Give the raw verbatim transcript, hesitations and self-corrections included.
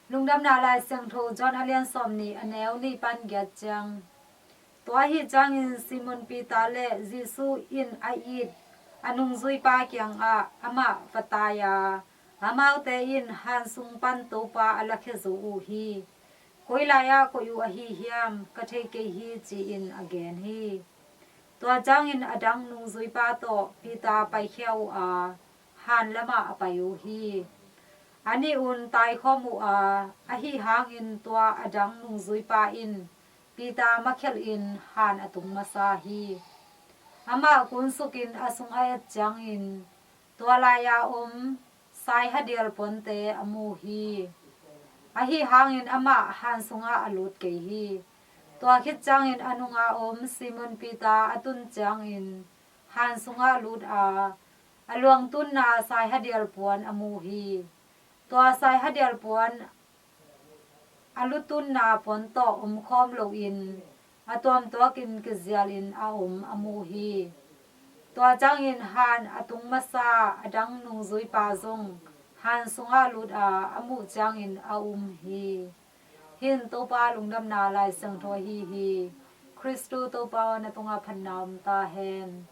Lungdamna Lai Siangtho John a lian sawmnih, a neu nih pan giat ciang. Tua ahi ciangin Simon Peter le Jesuh in a it a nungzuipa kiangah amah va tai a, amaute in han sung pan Topa a lakhia zo uh hi. Koi lai-ah koih uh ahi hiam, ka thei kei hi, ci-in a gen hi. Tua ciangin a dang nungzuipa tawh Peter paikhia uh a, han lamah a pai uh hi. A nih un taikhawm uh a, ahi hangin tua a dang nungzuipa in Peter makhelhin han a tung masa hi. Amah kunsukin a sung a et ciangin tua lai-a om saihadial puante a mu hi. Ahi hangin amah han sungah a lut kei hi. Tua khit ciangin a nunga om Simon Peter a tun ciangin han sungah lut a, a luangtunna saihadial puan a mu hi. Tua saihadial puan a lutunna puan tawh omkhawm loin a tuamtuakin kizialin a om a mu hi. Tua ciangin han a tung masa a dang nungzuipa zong han sungah lut a, a muh ciangin a um hi. Hih in Topa Lungdamna Lai Siangtho ahi hi. Khristu Topa aw, na tungah phatna om ta hen.